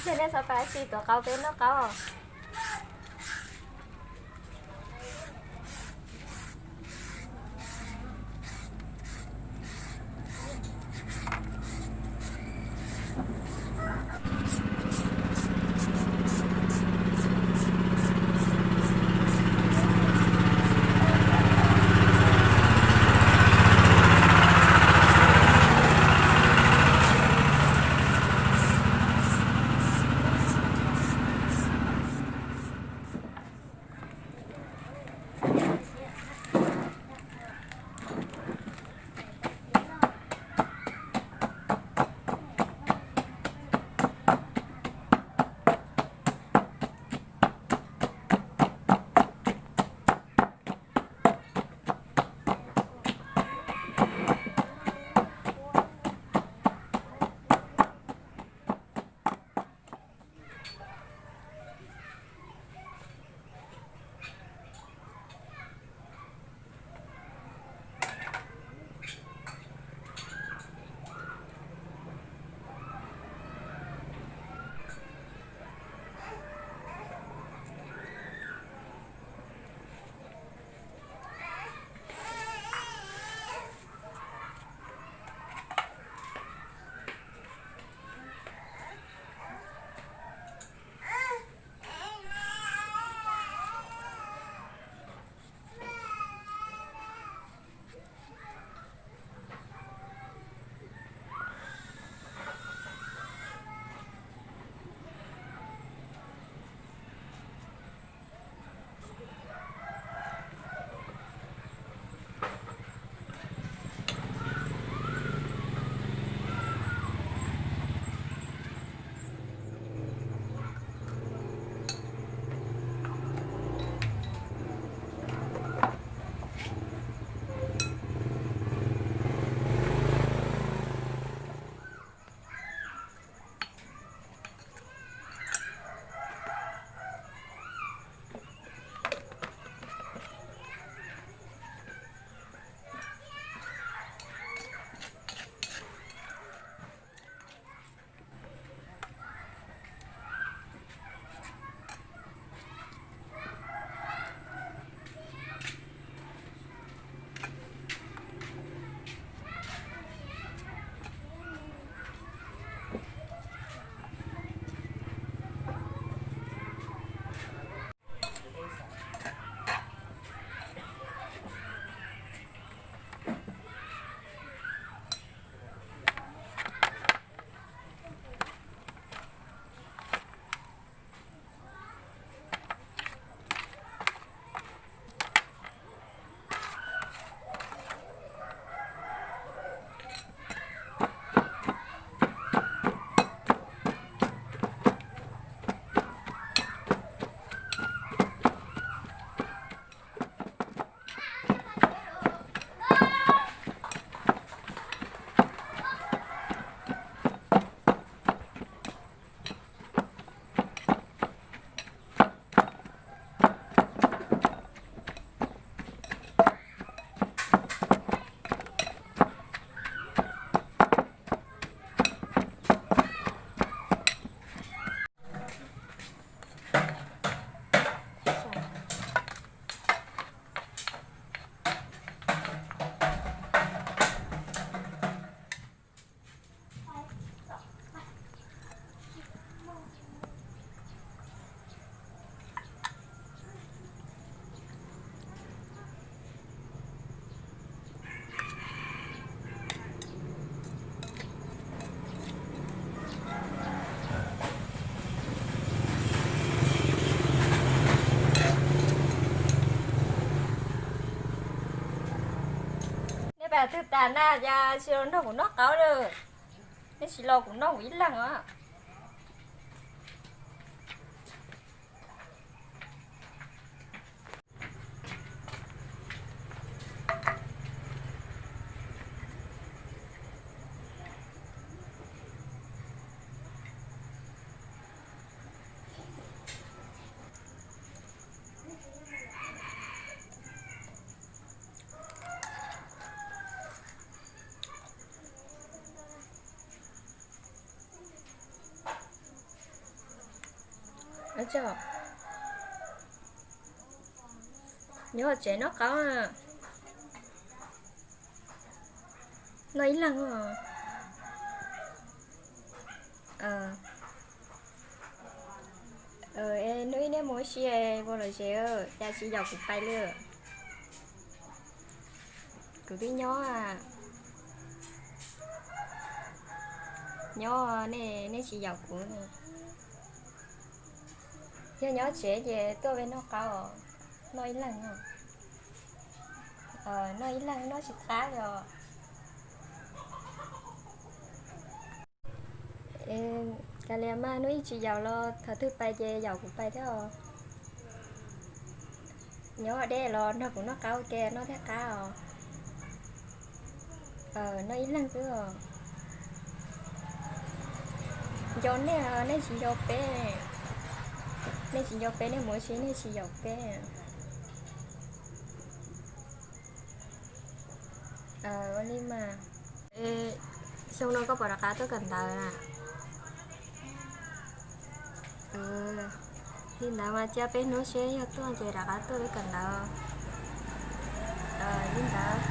Nej xav pab tsis tuav qauv peb noj qauv. Nej pab twg tas na, cas tsis los nrog kuv noj qauv lawm? Nej tsis los kuv noj kuv ib leeg os. Nyob tsev noj qaub, noj ib leeg. Hnub ib nej mus ua si, ua lom zem, cas tsis yaum kuv pais li. Kuv twb nyob, nyob, nej tsis yaum kuv. Yog nyob tsev ces tuaj peb noj qaub, noj ib leeg. Noj ib leeg noj tsis qab li os. Kav liam mas, hnub ib tsis yaum los thaum twg pais ces yaum kuv pais thiab os. Nyob deb los nrog kuv noj qaub ua ke noj thiaj qab os. Noj ib leeg xwb os. Nco nej, nej tsis nco peb. Nej tsis nco peb, nej mus ua si nej tsis yaum peb. Ua li mas, xyoo no koj puas rov qab tuaj kawm ntawv na? Li ntawd mas cia peb hnub seb yog tuaj ces rov qab tuaj peb kawm ntawv. Li ntawd.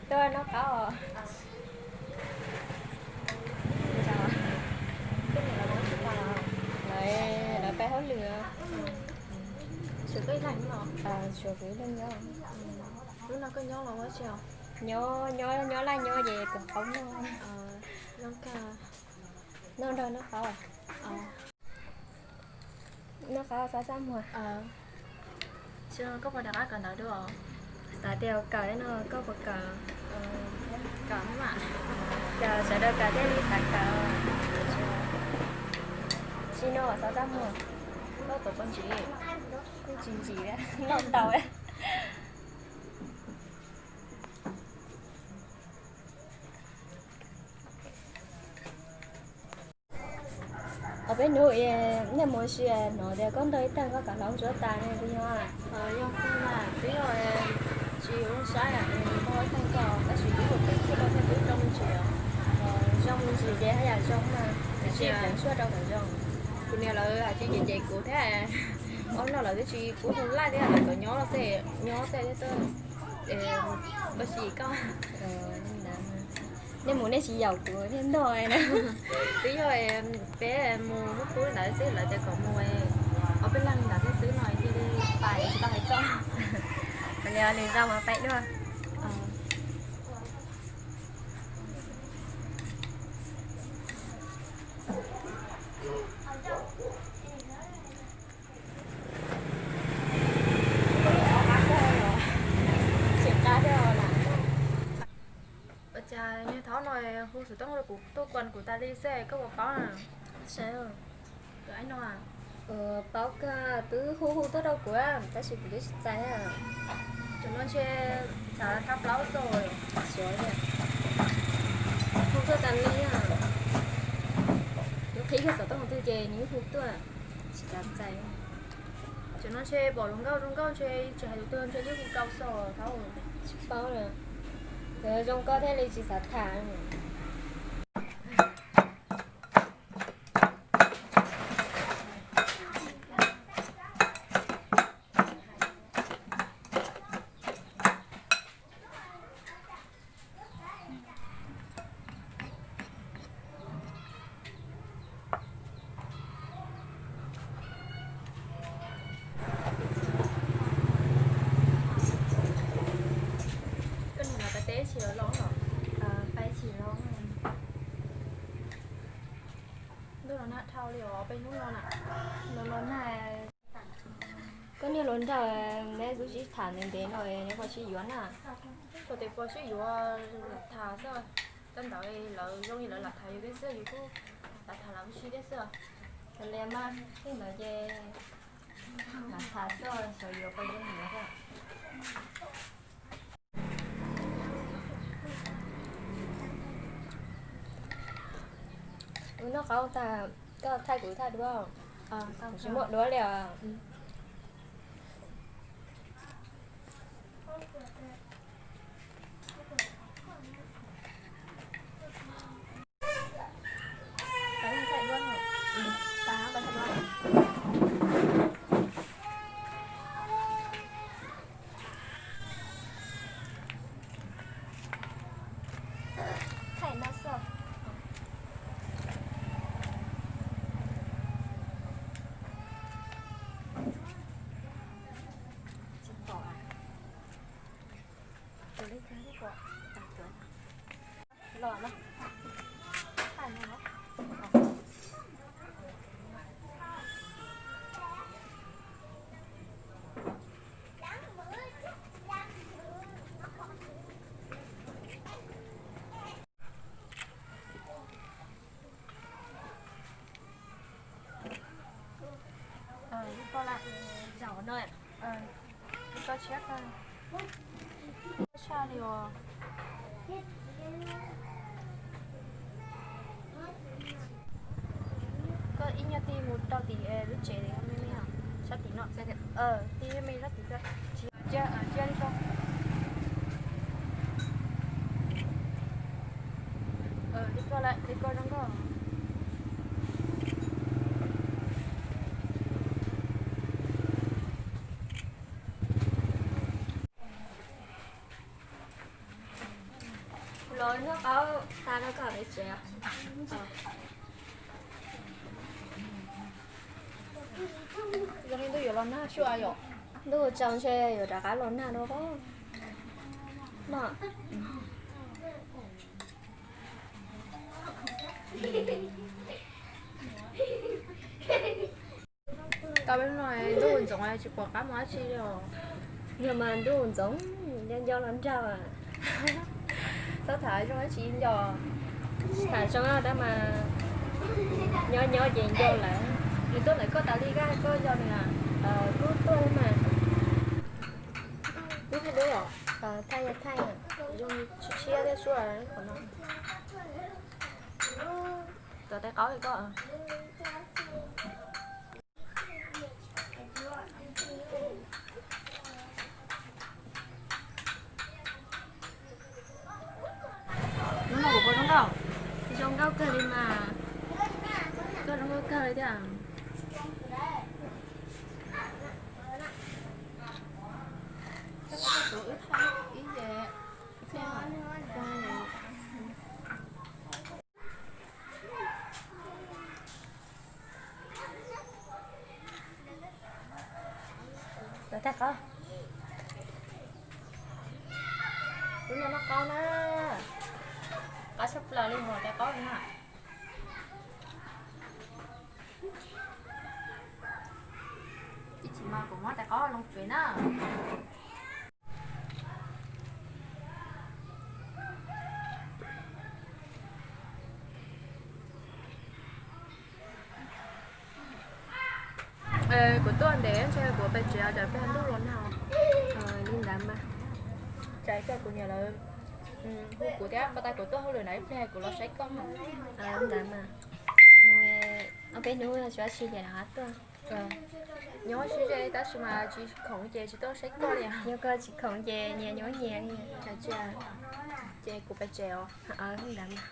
Tuaj noj qaub. Lawv, lawv pab hauj lwm. Tshuav kuv ib leeg nyob. Nyob, nyob, nyob laj nyob ces kuv qaub noj. Noj nrog noj qaub. Noj qaub xav xab muag. Koj puas rov qab kawm ntawv dua? Xav tias kawm no koj puas kawm? Kawm, sawv daws kawm thiaj li xav kawm. Tsis no xav xab muag. Koj puas ntsim? Kuj tsis ntsim, noj ntau. Os, peb hnub nej mus ua si hnov tias koj nrog ib tag koj kav hlau ntsuab tas ne, puas yog? Yog, twb yog tsis zoo saib, nrog ib tag koj tab sis twb ua pem thiaj rau thiaj twb zoo me ntsis os. Zoo me ntsis ces haj yam zoo na, tiam sis pleev suab rau kom zoo. Kuv niam lawv hais tias cem cem kuv thiab, ob no lawv twb tsis pub hu laij thiab, lawv kom nyob xwb, nyob xwb thiab, ua si koj. Nej mus nej tsis yaum kuv thiab ntog na. Twb yog peb mus muab pub ntawd xwb, lawv tias kom mus ob peb leeg ntawd thiab xwb no thiaj li pais, tsis tau hais txog. Li, li zoo mas pais dua. Ua cas niag thaub no hu xov tooj rau kuv tuaj kuas kuv tas li xwb, koj puas paub na? Paub kawg, twb hu hu tuaj rau kuv tab sis kuv twb tsis txais. Cov no ntshe xav thab plaub xwb. Hu tuaj tas li, kuv qhib kiag xov tooj twg ces nws hu tuaj, tsis txais txais. Cov no ntshe pom hluas nkauj zoo nkauj ntshe tsis hais tus twg ntshe yeej hu rau xwb, thaub. Tsis paub lawm, zoo nkauj thiaj li tsis xav tham. Koj niam lawv pais teb tsis los los? Pais tsis los. Ntuj los nag dhau li os peb hnub no na. Los los nag. Koj niag hluas nraug neb twb sib tham ntev ntev no neb puas sib yuav na? Puas tes puas sib yuav, lam tham xwb. Tej ntawd lawv zoo li lawv lam tham yus thiab xwb, yus kuj lam tham lawv ua si thiab xwb. Li mas, tej ntawd ces tham tham xwb, xyov yuav pais zoo yuav. Wb noj qaub tag, koj thaij kuv thaij duab. Kuv tsis muaj duab li os. Koj lam zaum no, koj tshiab koj tshaj li os. Koj ib nyuag tig mus rau tim lub tsev me me, sab tim no, tig me me sab tim, cia li rau. Li koj lawm, li koj zoo nkauj. Los noj qaub tas no koj pais tsev. Zoo li ntuj yuav los nag xwb yom. Ntuj tsaus ntshe yuav rov qab los nag no. Tau peb hnub no ntuj ntxoov tsis pom qab mus dab tsi li os. Yog mas ntuj ntxoov, nco nco los nraug. Txhob tham zoo dab tsi nco. Tham zoo tab mas nyob nyob ces nco lawm. Nws tuaj ntawm koj tas li koj nco nws na. Kuv tuaj mas. Wb thaij duab os. Thaij thaij, zoo tshiab thiab suab qhov no. Tos tais qaub li koj. Hnub no kuv puas zoo nkauj? Zoo nkauj kawg li mas. Koj zoo nkauj kawg li thiab. Tos tais qaub. Wb noj qaub na. Qab tshaj plaws li, tos tais qaub na. Ib chim mas kuv muab tais qaub loo tsev na. Kuv tuaj ntev ntshe kuv pais tsev, tsam peb ntuj los nag. Li ntawd mas, tsam ib pliag kuv niam lawv hu kuv thiab, pas tas kuv tuaj hauj lwm na, ib pliag kuv los saib koj. Li ntawd mas, mus ob peb hnub tsis ua dab tsi ces rov qab tuaj. Nyob sib ze tab sis mas tsis khoom ces tsis tuaj saib koj li. Yog koj tsis khoom ces nyias nyob nyias li. Ces kuv pais tsev os. Li ntawd mas.